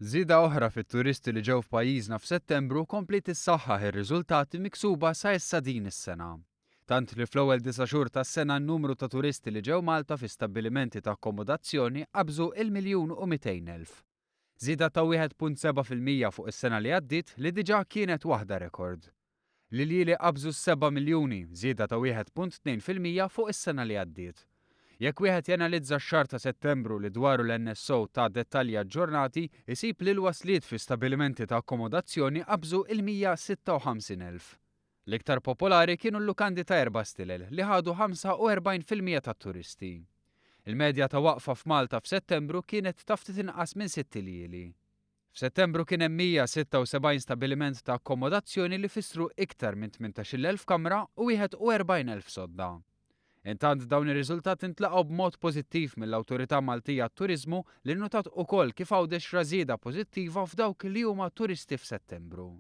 Żieda oħra fit-turisti li ġew f'pajjiżna f'Settembru kompliet issaħħaħ ir-riżultati miksuba sa issa din is-sena. Tant li fl-ewwel disa' xhur tas-sena n-numru ta' turisti li ġew Malta fi stabbilimenti ta' akkomodazzjoni qabżu il-miljun u 200,000. Żieda ta' 1.7% fuq is-sena li għaddiet li diġà kienet waħda rekord. L-iljieli qabżu s-7 miljuni, żieda ta' 1.2% fuq is-sena li għaddiet. Jekk wieħed janalizza x-xahar ta' Settembru li dwaru l-NSO ta dettalji aġġornati, isib li l-wasliet fi stabilimenti ta' akkomodazzjoni qabżu il-156,000. L-iktar popolari kienu l-lukandi ta' erba' stilel li ħadu 45% tat-turisti. Il-medja ta' waqfa f'Malta f'Settembru kienet ta' ftit inqas minn 6 iljieli. F'Settembru kien hemm 176 stabiliment ta' akkomodazzjoni li fissru iktar minn 18,000 kamra u 41,000 sodda. Intant, dawn ir-riżultati ntlaqgħu b'mod pożittiv mill-Awtorità Maltija għat-Turiżmu li nnotat ukoll kif Għawdex ra żieda pożittiva f'dawk li huma turisti f'Settembru.